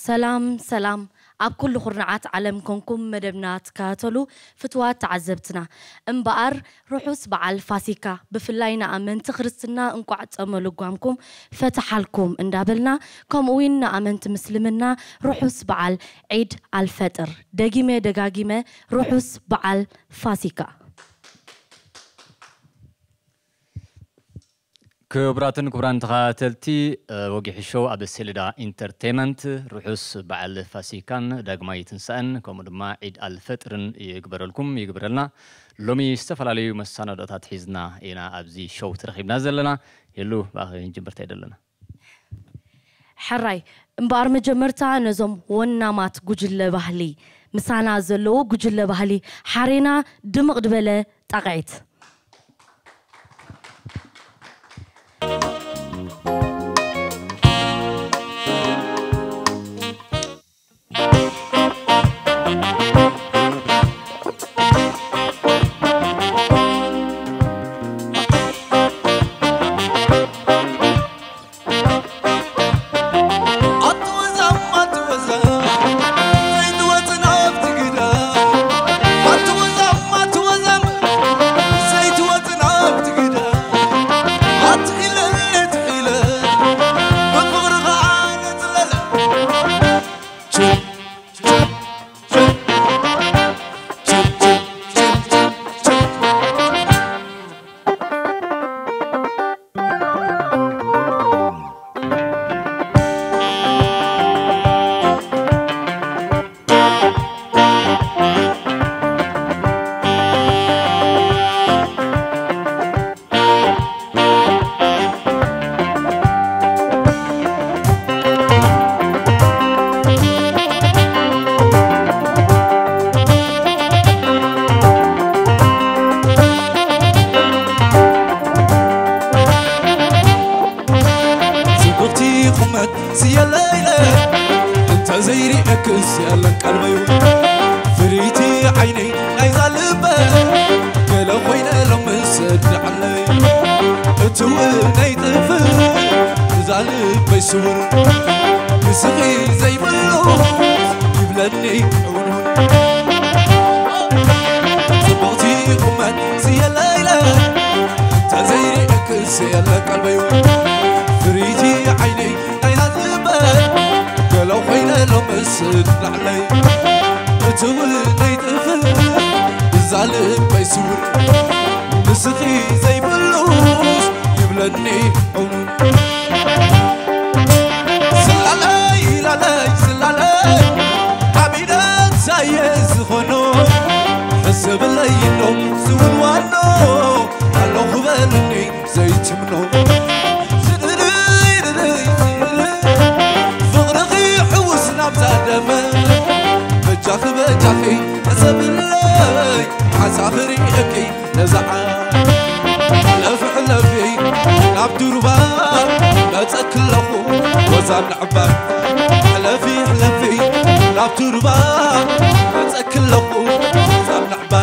ሰላም ሰላም፣ ኣብ ኩሉ ኩርናዓት ዓለም ኮንኩም መደብና ትከታተሉ ፍትዋት ተዓዘብትና። እምበኣር ርሑስ በዓል ፋሲካ፣ ብፍላይ ንኣመንቲ ክርስትና እንቋዕ ጸመ ልጓምኩም ፈትሓልኩም እንዳበልና፣ ከምኡ እውን ንኣመንቲ ምስልምና ርሑስ በዓል ዒድ ኣልፈጥር። ደጊመ ደጋጊመ ርሑስ በዓል ፋሲካ። ክቡራትን ክቡራን ተኸታተልቲ፣ እ፣ ወጊሒ ሾው ኣብ ሴሌዳ ኢንተርቴይመንት ርሑስ በዓል ፋሲካን ዳግማይ ትንሳኤን ከምኡ ድማ ዒድ ኣልፈጥርን ይግበረልኩም ይግበረልና። ሎሚ ዝተፈላለዩ መሰናዶታት ሒዝና ኢና ኣብዚ ሾው ተረኺብና ዘለና። ሄሉ፣ ብኣኺ ክንጅምር እንታይ ደለና? ሕራይ፣ እምበኣር መጀመርታ ነዞም ወናማት ጉጅለ ባህሊ፣ ምሳና ዘለዉ ጉጅለ ባህሊ ሓሬና ድምቕ ዝበለ ጣቕዒት። ጽብቕቲ ቁመት ስየለይለ እንተ ዘይሪእክስ ያለን ቀልበይ ፍርይቲ ዓይነይ ናይዛ ልበ ገለ ኮይነ ሎምስ እብድዓለይ እቲ እውን ኣይጥፍእ እዛ ልበይ ስውር ንስኺ ዘይብሉ ይብለኒ ጽቡቕቲ ቁመት ስየለይለ ተዘይሪእክስ የለ ቀልበይ ፍርይቲ ዓይነይ ናይዛ ልበ ገሎ ኮይነ ሎምስ ላዕለይ እቲ እውን ኣይጥፍእ እዛ ልበይ ስውር ንስኺ ዘይብሉስ ይብለኒ እውኑን ስላለይ ላለይ ስላለይ ዓቢደት ሳየ ዝኾኖ ሕስብለይ ኖ ዝውንዋኖ ኣለኹ በልኒ ዘይትምኖ ዝድርይ ድርይ ዛብላዕባ ሕለፊ ሕለፊ ናብቲ ሩባ መጸኪ ኣለኹ ዛብላዕባ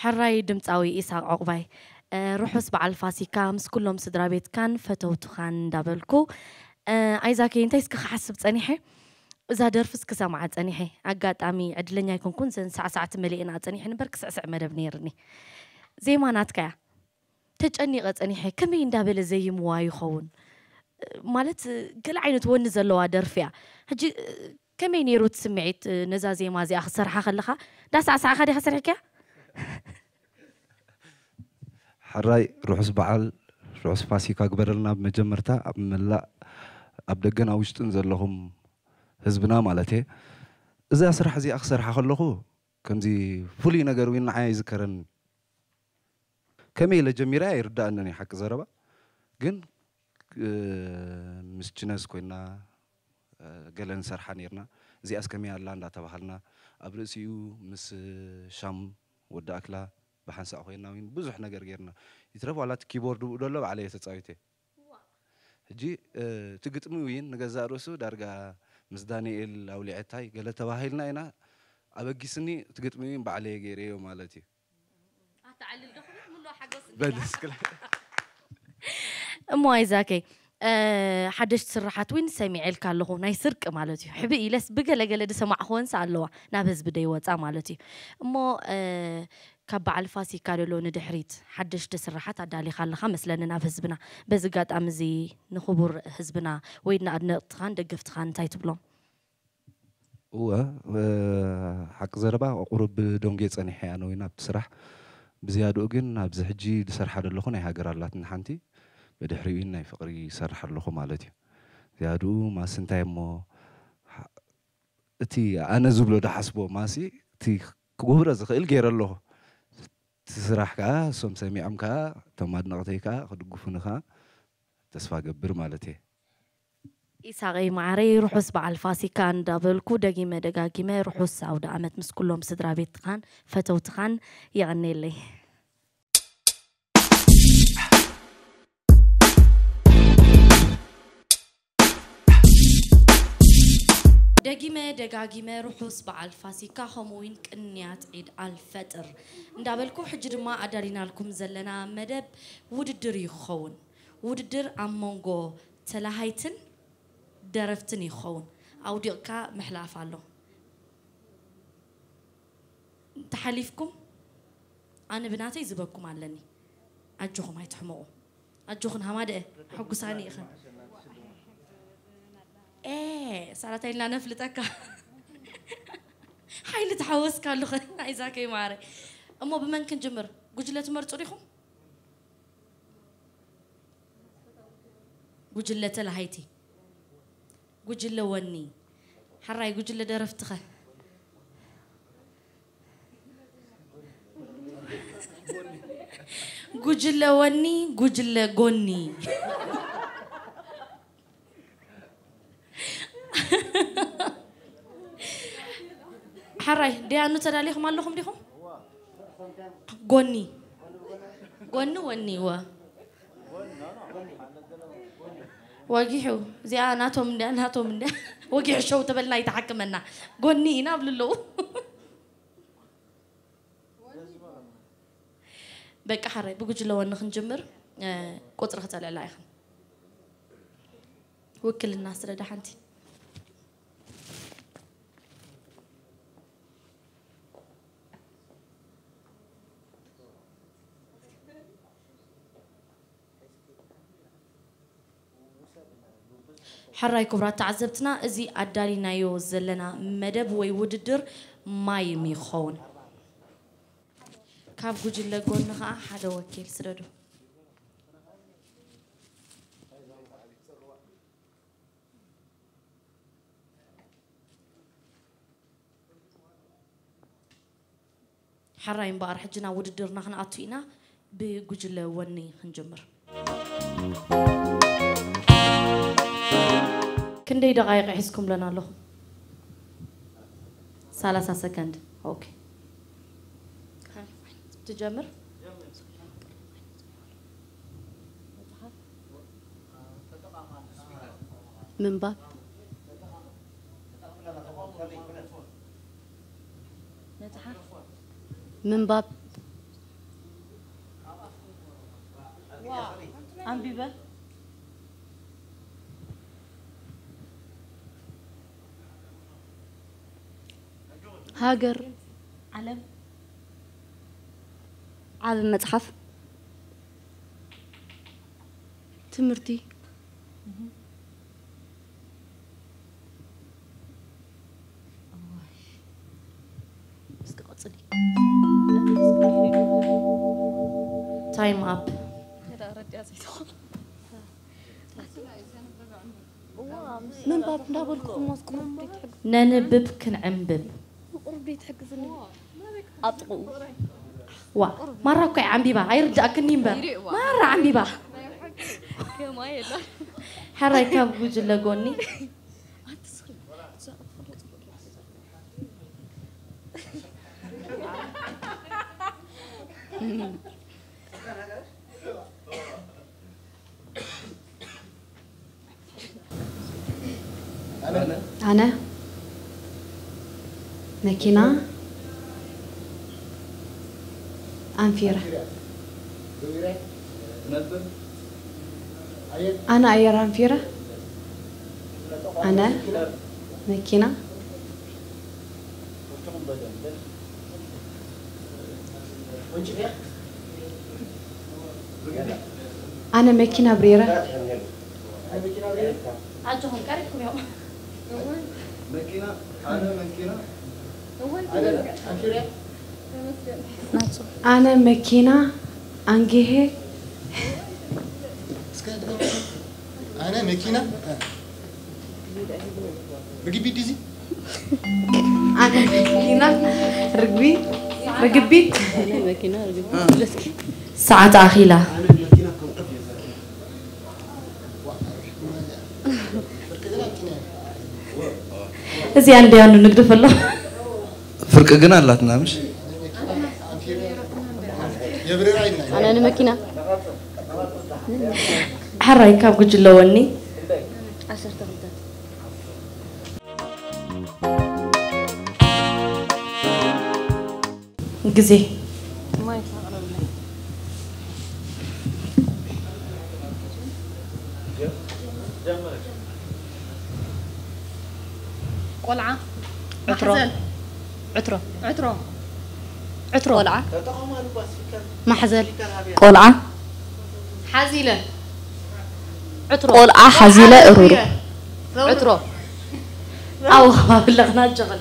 ሕራይ ድምፃዊ ኢሳቅ ዑቅባይ። ርሑስ በዓል ፋሲካ ምስ ኩሎም ስድራ ቤትካን ፈተውትኻን እንዳበልኩ፣ ኣይዛከይ እንታይ እስኪ ክሓስብ ፀኒሐ፣ እዛ ደርፊ እስኪ ሰምዓ ፀኒሐ። ኣጋጣሚ ዕድለኛ ኣይኮንኩን፣ ዘን ሳዕሳዕቲ መሊእና ፀኒሐ ንበር ክስዕስዕ መደብ ነይርኒ። ዜማ ናትካ እያ። ተጨኒቐ ጸኒሐ፣ ከመይ እንዳበለ ዘይምዋ ይኸውን? ማለት ገለ ዓይነት ወኒ ዘለዋ ደርፊ እያ። ሕጂ ከመይ ነይሩ እቲ ስምዒት፣ ነዛ ዜማ እዚኣ ክትሰርሓ ከለኻ? እንዳሳዕሳዕካ ዲኻ ሰሪሕካያ? ሕራይ ርሑስ በዓል ርሑስ ፋሲካ ግበረልና። ብመጀመርታ ኣብ መላእ ኣብ ደገን ኣብ ውሽጥን ዘለኹም ህዝብና ማለት እየ። እዛ ስራሕ እዚኣ ክሰርሓ ከለኹ ከምዚ ፍሉይ ነገር እውን ንዓይ ኣይዝከረኒ። ከመይ ኢለ ጀሚረ ኣይርዳእንን እዩ ሓቂ ዘረባ። ግን ምስ ችነስ ኮይና ገለ ንሰርሓ ነይርና። እዚኣስ ከመይ ኣላ እንዳተባሃልና ኣብ ርእሲኡ ምስ ሻም ወዲ ኣክላ ብሓንሳእ ኮይና እውን ብዙሕ ነገር ጌርና። ይትረፍ ዋላ እቲ ኪቦርድ ብኡ ደሎ ባዕለይ እየ ተጻዊተ። ሕጂ እቲ ግጥሚ እውን ንገዛእ ርእሱ ዳርጋ ምስ ዳንኤል ኣውሊዐታይ ገለ ተባሂልና ኢና። ኣበጊስኒ እቲ ግጥሚ እውን ባዕለይ ገይረዮ ማለት እዩ። ኣተዓልል ዶ ክብል ምሉእ ሓጎስ በል እስክለ እሞ ኣይዛከይ ሓደሽቲ ስራሓት እውን ሰሚዐልካ ኣለኹ። ናይ ስርቂ ማለት እዩ። ሕብእ ኢለስ ብገለገለ ዝሰማዕኽወንስ ኣለዋ ናብ ህዝቢ ደይወፃ ማለት እዩ። እሞ ካብ በዓል ፋሲካ ደሎ ንድሕሪት ሓደሽቲ ስራሓት ኣዳሊኻ ኣለኻ መስለኒ ናብ ህዝብና። በዚ ኣጋጣሚ እዚ ንኽቡር ህዝብና ወይ ንኣድነቕትኻን ደገፍትኻን እንታይ ትብሎም? እወ ሓቂ ዘረባ ቁሩብ ደንጉየ ጸኒሐ ኣነ እውን ኣብቲ ስራሕ። ብዝያድኡ ግን ኣብዚ ሕጂ ዝሰርሓ ዘለኹ ናይ ሃገር ኣላትኒ ሓንቲ፣ ብድሕሪኡ ናይ ፍቕሪ ይሰርሕ ኣለኹ ማለት እዩ። ዝያድኡ ማሲ እንታይ እሞ እቲ ኣነ ዝብሎ ዝሓስቦ ማሲ እቲ ክጉብረ ዝኽእል ገይረ ኣለኹ። እቲ ስራሕ ከዓ እሶም ሰሚዖም ከዓ እቶም ኣድነቕተይ ከዓ ክድግፉኒ ከዓ ተስፋ ገብር ማለት እየ። ኢሳቐይ ማዓረይ ርሑስ በዓል ፋሲካ እንዳበልኩ ደጊመ ደጋጊመ ርሑስ ኣውደ ኣመት ምስ ኩሎም ስድራ ቤትኻን ፈተውትኻን የቐኔለይ። ደጊመ ደጋጊመ ርሑስ በዓል ፋሲካ ከምኡ እውን ቅንያት ዒድ ኣልፈጥር እንዳበልኩ ሕጂ ድማ ኣዳሊናልኩም ዘለና መደብ ውድድር እዩ ክኸውን። ውድድር ኣብ መንጎ ተላሃይትን ደረፍትን እዩ ክኸውን። ኣውዲቕካ ምሕላፍ ኣሎ። እንተሓሊፍኩም ኣነ ብናተይ ዝበኩም ኣለኒ። ኣጆኹም ኣይትሕመቑ። ኣጆኽን ሃማደአ ሕጉሳኒ ኢኽን። ኤ ሳላታይ ኢልና ነፍልጠካ ሓይሊ ተሓወስካ ኣለኹ ኣይዛከይ ማረ። እሞ ብመን ክንጅምር? ጉጅለ ትመርፁ ዲኹም? ጉጅለ ተላሃይቲ፣ ጉጅለ ወኒ፣ ሕራይ ጉጅለ ደረፍትኸ? ጉጅለ ወኒ፣ ጉጅለ ጎኒ። ሕራይ ደያኑ ተዳሊኹም ኣለኹም ዲኹም? ጎኒ ጎኒ ወኒ ወ ወጊሑ እዚኣ ናቶም እንድያ ናቶም እንድያ ወጊሑ ሸው ተበልና ይተሓክመና ጎኒ ኢና ኣብሉ ኣለዉ። በቃ ሓራይ ብጉጅለ ወኒ ክንጅምር ቁፅሪ ክተልዕላ ኢኽን ውክልና ስለ ደሓንቲ ሕራይ ክቡራት ተዓዘብትና እዚ ኣዳሊናዮ ዘለና መደብ ወይ ውድድር ማይም ይኸውን። ካብ ጉጅለ ጎኒ ከዓ ሓደ ወኪል ስደዱ። ሕራይ እምበኣር ሕጂ ናብ ውድድርና ክንኣቱ ኢና። ብጉጅለ ወኒ ክንጅምር። ክንደይ ደቓይቕ ሒዝኩምለን ኣለኹም? ሰላሳ ሰከንድ። ኦኬ ትጀምር። ምንባብ ምንባብ ኣንቢበ ሃገር ዓለም ዓቢ መጽሓፍ ትምህርቲ ታይም ኣፕ ምንባብ እንዳበልኩ ነንብብ ክንዕንብብ ቁሩብ ዶ ትሕግዝኒ ኣብ ጥቕኡ ዋ ማራ እኮ ዓንቢባ ኣይርዳእክኒ እምበር ማራ ዓንቢባ ሓራይ ካብ ጉጅለ ጎኒ ኣነ መኪና ኣንፊረ። ኣነ ኣየር ኣንፊረ። ኣነ መኪና ኣነ መኪና ብሪረ። ኣጆኹም ቀሪብኩም እዮም። መኪና ኣነ መኪና ኣነ መኪና ኣንጊሄ ኣነ መኪና ርግቢት ድዚ ኣነ መኪና ርግቢ ርግቢት ሰዓት ኣኺላ። እዚኣ እንድያ ንግደፈላ። ፍርቂ ግን ኣላትና ምሽ? ኣነ ንመኪና ሕራይ ካብ ጉጅለ ወኒ ዓሰርተ ክልተ ግዜ ቆልዓ ዕትሮ ማሕዘል ዕትሮ ዕትሮ ዕትሮ ቆልዓ ማሕዘል ቆልዓ ሓዚለ ዕትሮ ቆልዓ ሓዚለ እሩሩ ዕትሮ ኣው ኣለኽና ጀቕል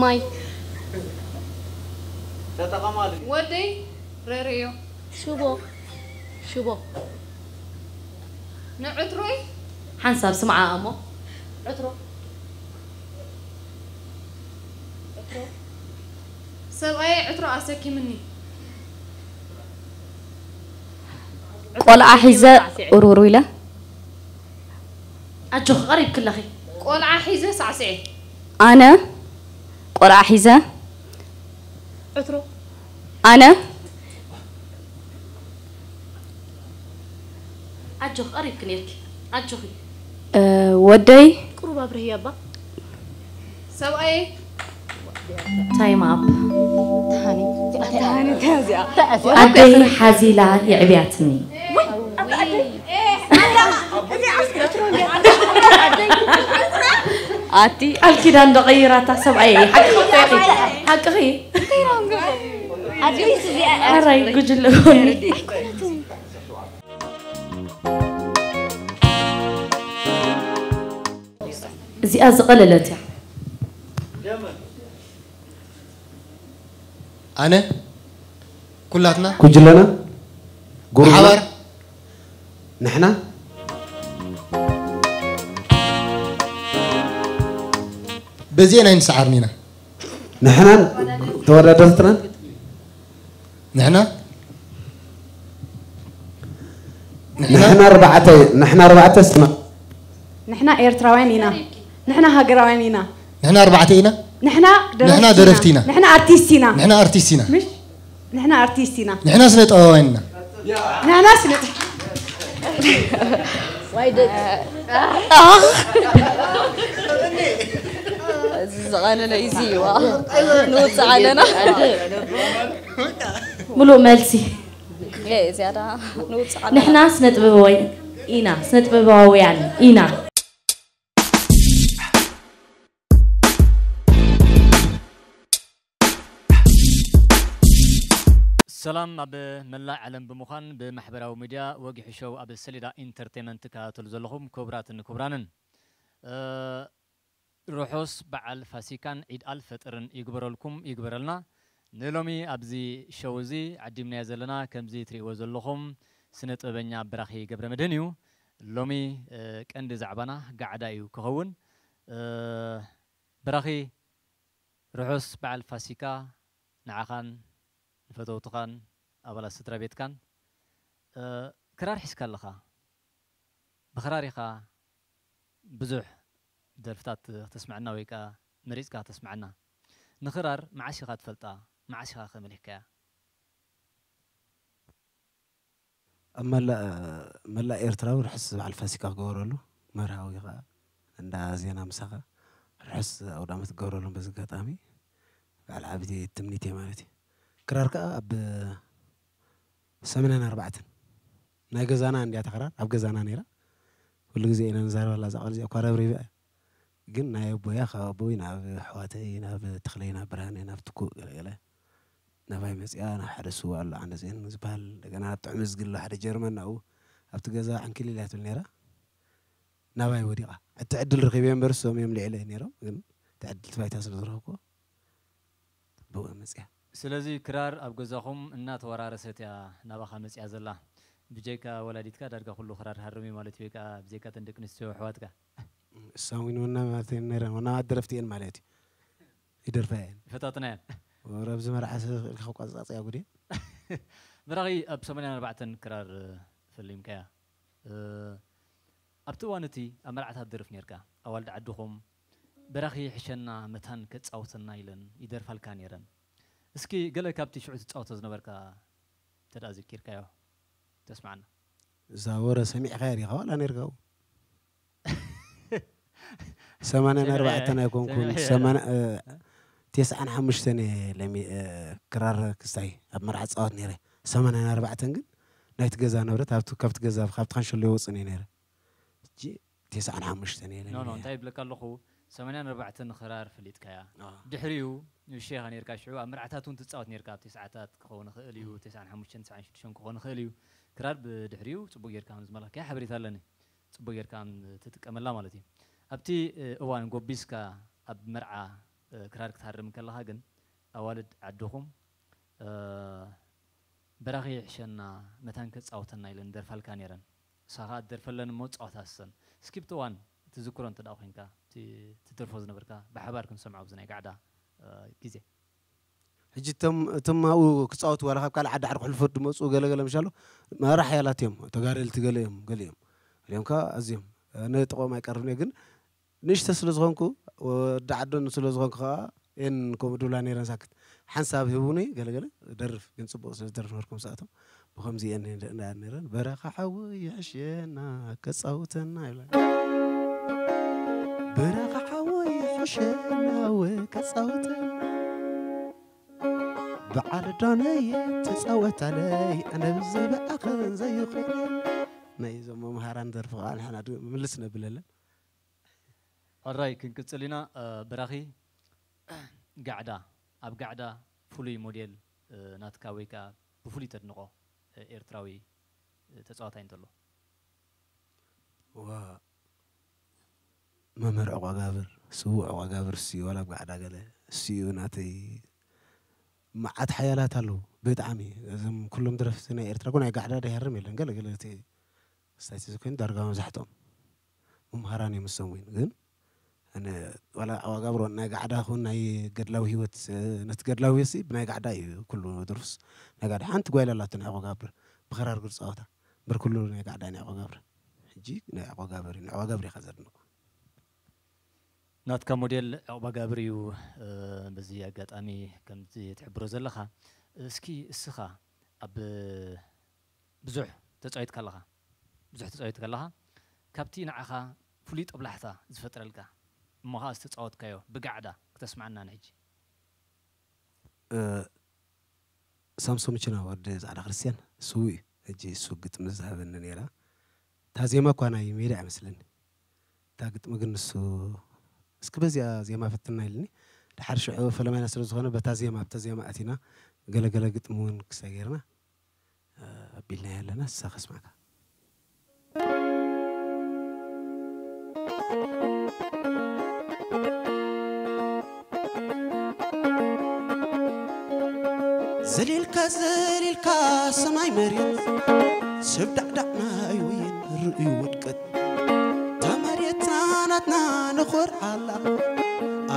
ማይ ወደይ ረርእዮ ሽቦ ሽቦ ንዕትሮይ ሓንሳብ ስምዓ እሞ ዕትሮ ሰብኣየ ዕትሮ ኣሰኪምኒ ቆልዓ ሒዘ ኡሩሩ ኢለ ኣጆኺ ቀሪብኪ ኣለኺ ቆልዓ ሒዘ ሳዕስዐ ኣነ ቆልዓ ሒዘ ዕትሮ ኣነ ኣጆኺ ቀሪብኪ ነርኪ ኣጆኺ ወደይ ቁሩብ ኣብርህያ እባ ሰብኣየ ታይም ኣፕ ተሃኒ ተሃኒ እዚኣ ኣደይ ሓዚላ የዕብያትኒ ኣቲ ቃል ኪዳን ዶ ቀይራታ ሰብኣየ ሓቅኺ ሓቅኺ ኣራይ ጉጅለ ጎኒ እዚኣ ዝቐለለት እያ ኣነ ኩላትና ጉጅለና ጉሩብና ሓባር ንሕና በዚኤን ኣይንሰዓርን ኢና ንሕናን ተወዳደርትናን ንሕና ንሕና ኣርባዕተ ንሕና ኣርባዕተ ስማ ንሕና ኤርትራውያን ኢና። ንሕና ሃገራውያን ኢና። ንሕና ኣርባዕተ ኢና ንሕና ንሕና ደረፍቲ ኢና ንሕና ኣርቲስት ኢና። ንሕና ኣርቲስት ኢና ምሽ ንሕና ኣርቲስት ኢና። ንሕና ስነ ጥበባውያን ኢና ንሕና ስነ እዚ ዝቐለለ እዩ ዝይዋ ንውፅእ ኣለና ምሉእ መልሲ ዝያዳ ንውፅእ ኣለና ንሕና ስነ ጥበባዊ ኢና ስነ ጥበባውያን ኢና ሰላም ኣብ መላእ ዓለም ብምዃን ብማሕበራዊ ሚድያ ወጊሑ ሾው ኣብ ሰሌዳ ኢንተርቴመንት ትከታተሉ ዘለኹም ክቡራትን ክቡራንን ርሑስ በዓል ፋሲካን ዒድ ኣልፈጥርን ይግበረልኩም ይግበረልና። ንሎሚ ኣብዚ ሸው እዚ ዓዲምናዮ ዘለና ከምዚ ትርእይዎ ዘለኹም ስነ ጥበበኛ በራኺ ገብረመድህን እዩ። ሎሚ ቀንዲ ዛዕባና ጋዕዳ እዩ ክኸውን። በራኺ ርሑስ በዓል ፋሲካ ንዓኻን ንፈተውትኻን ኣባላት ስድራ ቤትካን። ክራር ሒዝካ ኣለኻ። ብኽራር ኢኻ ብዙሕ ደርፍታት ክተስምዐና ወይ ከኣ መሪጽካ ክተስምዐና። ንኽራር መዓስ ኢኻ ትፈልጣ? መዓስ ኢኻ ከ መሊኽካያ? ኣብ መላእ መላእ ኤርትራዊ ርሑስ በዓል ፋሲካ ክገብረሉ፣ መርሃዊ ኸኣ እንዳ ዜና ምሳኻ ርሑስ ኣውዳመት ክገብረሎም በዚ ኣጋጣሚ በዓል ዓብዲ ትምኒት እየ ማለት እዩ። ክራር ከኣ ኣብ ሰማንያን ኣርባዕተን ናይ ገዛና እንድያ ተኽራር ኣብ ገዛና ነይራ። ኩሉ ግዜ ኢና ንዛረበላ እዛ ቃል እዚኣ እኳ ረብሪበ እያ። ግን ናይ ኣቦያ ካብ ኣቦይ ናብ ኣሕዋተይ ናብ ተኽለይ ናብ ብርሃነ ናብ ትኩእ ገለገለ ናባይ መፅያ ናብ ሓደ ስዋ ኣሎ ዓንደዜን ዝበሃል እንደገና ናብ ጥዑም ዝግሎ ሓደ ጀርመን ናብኡ ኣብቲ ገዛ ዕንክሊል እያ ትብል ነይራ። ናባይ ወዲቓ እቲ ዕድል ረኺበ እምበር እሶም እዮም ልዕለ ነይሮም ግን እቲ ዕድል እቲ ባይታ ስለ ዝረኸብኩ ብኡ መፅያ። ስለዚ ክራር ኣብ ገዛኹም እናተወራረሰት እያ ናባኻ መፅያ ዘላ። ብጀካ ወላዲትካ ዳርጋ ኩሉ ክራር ሃርም እዩ ማለት እዩ፣ ወይ ከዓ ብጀካ ተን ደቂ ኣንስትዮ ኣሕዋትካ? እሳም እውን ወና ማለት እየን ነይረን፣ ወና ደረፍቲ እየን ማለት እዩ። ይደርፋ እየን። ይፈታትና እየን። ወረ ኣብዚ መርዓ ሰብ ኢልካ ክቋጻጽያ ጉድ እየን። በራኺ ኣብ ሰማንያን ኣርባዕተን ክራር ፈሊምካያ። እ፣ ኣብቲ እዋን እቲ ኣብ መርዓታት ደርፍ ነርካ። ኣዋልድ ዓድኹም በራኺ ይሕሸና መታን ከጻውተና ኢለን ይደርፋልካ ነይረን። እስኪ ገለ ካብቲ ሽዑ ትጻወቶ ዝነበርካ እንተ ደኣ ዘኪርካዮ ተስምዓና። እዛ ወረ ሰሚዕካያ ዲኻ ዋላ ነርካ? ሰማንያን ኣርባዕተን ኣይኮንኩን፣ ሰማንያ፣ እ፣ ተስዓን ሓሙሽተን እየ ለሚ-፣ እ፣ ክራር ክስታይ ኣብ መርዓ ጻወት ነይረ። ሰማንያን ኣርባዕተን ግን ናይቲ ገዛ ንብረት ኣብቲ፣ ካብቲ ገዛ፣ ካብቲ ካንሸሎ ይወጽእ እየ ነይረ። ሕጂ ተስዓን ሓሙሽተን እየ ኖ፣ ኖ፣ ለሚ-፣ እንታይ ይብለካ ኣለኹ፣ ሰማንያን ኣርባዕተን ክራር ፈሊጥካያ። ኣዎ። ድሕሪኡ ንእሽቶ ኢኻ ነይርካ፣ ሽዑ ኣብ መርዓታት እውን ትጻወት ነይርካ፣ ኣብ ተስዓታት ክኸውን ይኽእል እዩ፣ ተስዓን ሓሙሽተን፣ ተስዓን ሽዱሽተን ክኸውን ይኽእል እዩ። ክራር ብድሕሪኡ ጽቡቕ ጌርካ ከም ዝመለኽካያ ሓበሬታ ኣለኒ። ጽቡቕ ጌርካ ከም ትጥቀመላ ማለት እዩ። ኣብቲ፣ እ፣ እዋን ጎቢስካ ኣብ መርዓ፣ እ፣ ክራር ክትሃርም ከለኻ ግን ኣዋልድ ዓድኹም፣ እ፣ በራኺ ይሕሸና መታን ከጻውተና ኢለን ደርፋልካ ነይረን። ንስኻ ከኣ ትደርፈለን እሞ ትጻወታ ንሰን። እስኪ ብቲ እዋን ትዝክሮ እንተ ደኣ ኮይንካ፣ እቲ ትደርፎ ዝነበርካ ብሓባር ክንሰምዖ ኣብዚ ናይ ጋዕዳ፣ እ፣ ግዜ። ሕጂ እቶም፣ እቶም ኣብኡ ክጻወቱ ዋላ ካብ ካልእ ዓዲ ዓዲ ክሕልፎ ዝመጹ ገለ ገለ ምሻሎ መራ ሓያላት እዮም፣ ተጋደልቲ ገለ እዮም፣ ገሊኦም። ገሊኦም ከኣ ኣዝዮም፣ እ፣ ነጥቖም ኣይቀርብን እየ፣ ግን ንእሽቶ ስለ ዝኾንኩ፣ ወዲ ዓዶን ስለ ዝኾንኩ ከኣ እየን ከምኡ ድብላ ነይረን ሳክት። ሓንሳብ ሂቡኒ ገለ ገለ ደርፍ፣ ግን ጽቡቕ ስለ ዝደርፍ ነበርኩም ሰኣቶም። ብኸምዚ እየን ነይረን። በረኻ ሓወይ ይሕሸና ከጻውተና ይብላ። በረኻ ሓወይ ይሕሸና ወ ከጻውተና። በዓል ዳነየ ተጻወታለይ፣ ኣነ ብዘይ ብኣኸን ዘይኽእል። ናይ እዞም መምሃራን ደርፊ ኸዓ ንሕና ድ-፣ ምልስ ነብለለን። ሕራይ ክንቅጽል ኢና። እ፣ በራኺ ጋዕዳ፣ ኣብ ጋዕዳ ፍሉይ ሞዴል፣ እ፣ ናትካ ወይ ከኣ ብፍሉይ ተድንቖ፣ እ፣ ኤርትራዊ፣ እ፣ ተጻዋታይ እንተሎ? ዋ፣ መምህር ዕቋጋብር፣ ስዉእ ዕቋጋብር እሱ እዩ፣ ዋላ ኣብ ጋዕዳ ገለ እሱ እዩ ናተይ። መዓት ሓያላት ኣለዉ፣ ብጣዕሚ። እዞም ኩሎም ደረፍቲ ናይ ኤርትራ እኮ ናይ ጋዕዳ ደይሃርም የለን። ገለ ገለ እቲ ስታይት እዚ ኮይኑ ዳርጋ መብዛሕትኦም መምሃራን እዮም እሶም እውን። ግን ኣነ ዋላ ዕቋጋብር ናይ ጋዕዳ ኹን ናይ ገድላዊ ህይወት፣ እ፣ ነቲ ገድላዊ ህይወት ሲ ብናይ ጋዕዳ እዩ ኩሉ ደርፉስ ናይ ጋዕዳ። ሓንቲ ጓይላ ኣላቶ ናይ ዕቋጋብር ብኸራር ግር ጸወታ። እምበር ኩሉ ናይ ጋዕዳ ናይ ዕቋጋብር። ሕጂ ናይ ዕቋጋብር እዩ፣ ናይ ዕቋጋብር ኢኻ ዘድንቖ። ናትካ ሞዴል ዕቑባጋብር እዩ። እ፣ በዚ ኣጋጣሚ ከምዚ ትሕብሮ ዘለኻ፣ እስኪ እስኻ ኣብ ብዙሕ ተጻዊትካ ኣለኻ፣ ብዙሕ ተጻዊትካ ኣለኻ፣ ካብቲ ንዓኻ ፍሉይ ጦብላሕታ ዝፈጥረልካ እሞ ኸኣ ዝተጻወትካዮ ብጋዕዳ ክተስምዓና ንሕጂ። እ፣ ሳምሶም ችና ወዲ ጻዕዳ ክርስትያን ስዉእ እዩ። ሕጂ እሱ ግጥሚ ዝሃበኒ ነይራ። እታ ዜማ እኳ ናይ ሜዳ ኣይመስለኒ። እታ ግጥሚ ግን ንሱ፣ "እስኪ በዚኣ ዜማ ፈትና" ኢልኒ። ደሓር ሽዑ ፈለማይና ስለ ዝኾነ በታ ዜማ፣ ኣብታ ዜማ ኣቲና ገለገለ ግጥሚ እውን ክሳይ ጌርና፣ እ፣ ኣቢልናያ ኣለና። ንሳ ከስማዕካ። ዘሊልካ ዘሊልካ ሰማይ መሬት ሰብ ዳዕዳዕ ናይ ወይን ርእዩ ውድቀት። እታ መሬትና ናትና ንኾርዓላ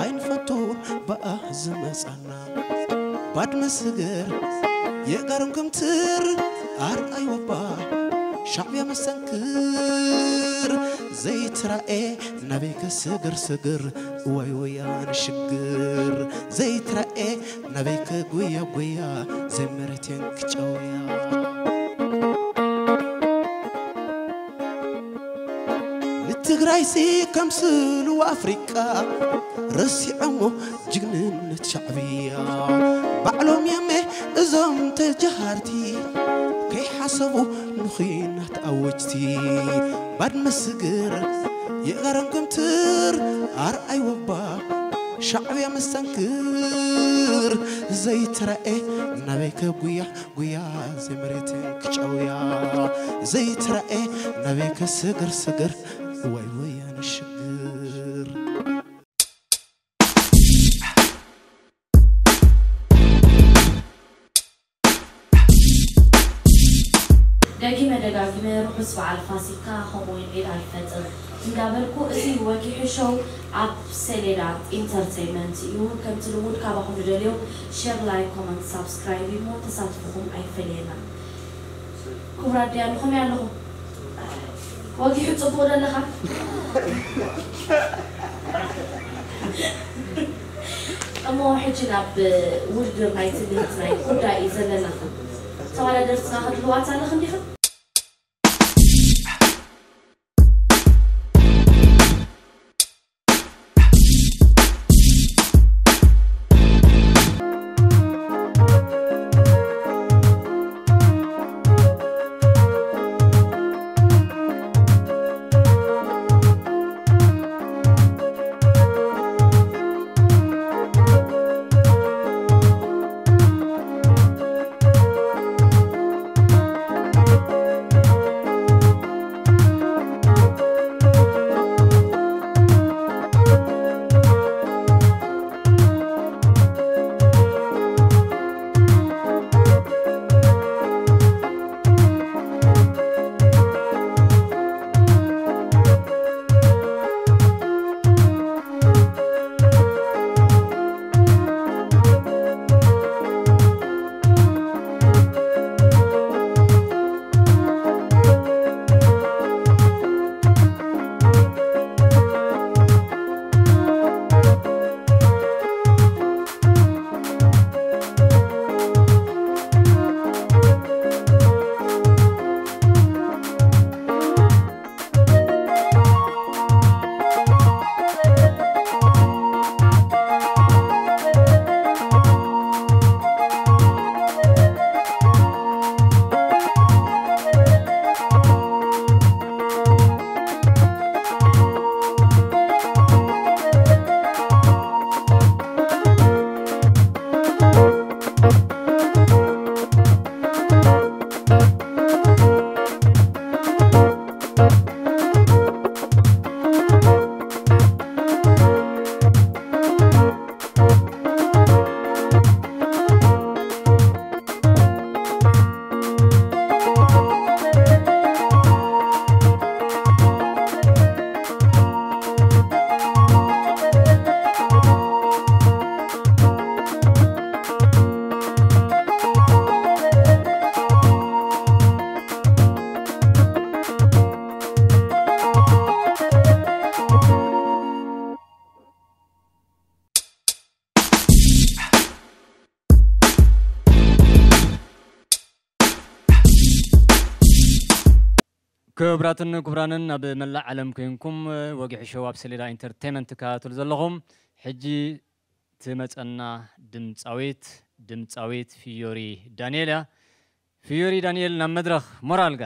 ኣይንፈቱን ብኣ ዝመጻና። ባድመ ስግር የእጋሮም ክምትር ኣርኣይ ወባ ሻዕብያ መስተንክር ዘይትራኤ ናበይ ከስግር ስግር እዋይ ወያን ሽግር ዘይትራኤ ናበይ ከጉያ ጉያ ዘይመረቴን ክጨውያ። ትግራይሲ ከም ስሉ ኣፍሪቃ ረሲዖሞ ጅግንነት ሻዕብያ። ባዕሎም የመ እዞም ተጃሃርቲ ከይሓሰቡ ንኹናት ኣወጅቲ። ባድመ ስግር የእጋሮም ክምትር ኣርኣይ ወባ ሻዕብያ መስተንክር ዘይትረኤ ናበይ ከጉያ ጉያ ዘይመሬትን ክጨውያ ዘይትረኤ ናበይ ከስግር ስግር እዋይ ወያነ ሽግር። ደጊመ ደጋጊመ ርሑስ በዓል ፋሲካ ከምኡውን ዒድ ኣልፈጥር እንዳበልኩ፣ እዚ ወጊሑ ሾው ኣብ ሰሌዳ ኢንተርተይመንት እዩ። ከምቲ ልሙድ ካባኹም ንደልዮ ሼር፣ ላይክ፣ ኮመንት፣ ሳብስክራይብ እዩ እሞ ተሳትፎኹም ኣይፈለየና። ክቡራት ደያኑ ከመይ ኣለኹም? ወጊሑ ጽቡቕ ዶ ኣለኻ? እሞ ሕጂ ናብ ውድድር ናይ ትልሂት ናይ ጉዳይ እዩ ዘለና። ተወዳደርትና ክድልዋት ኣለኽን ዲኽን? ክቡራትን ክቡራንን ኣብ መላእ ዓለም ኮይንኩም ወግሒ ሾው ኣብ ሰሌዳ ኢንተርቴይመንት ትከታተሉ ዘለኹም፣ ሕጂ ትመጸና ድምጻዊት ድምጻዊት ፍዮሪ ዳንኤል እያ። ፍዮሪ ዳንኤል ናብ መድረኽ ሞራልጋ።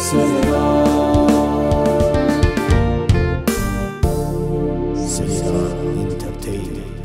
Sera Entertainment.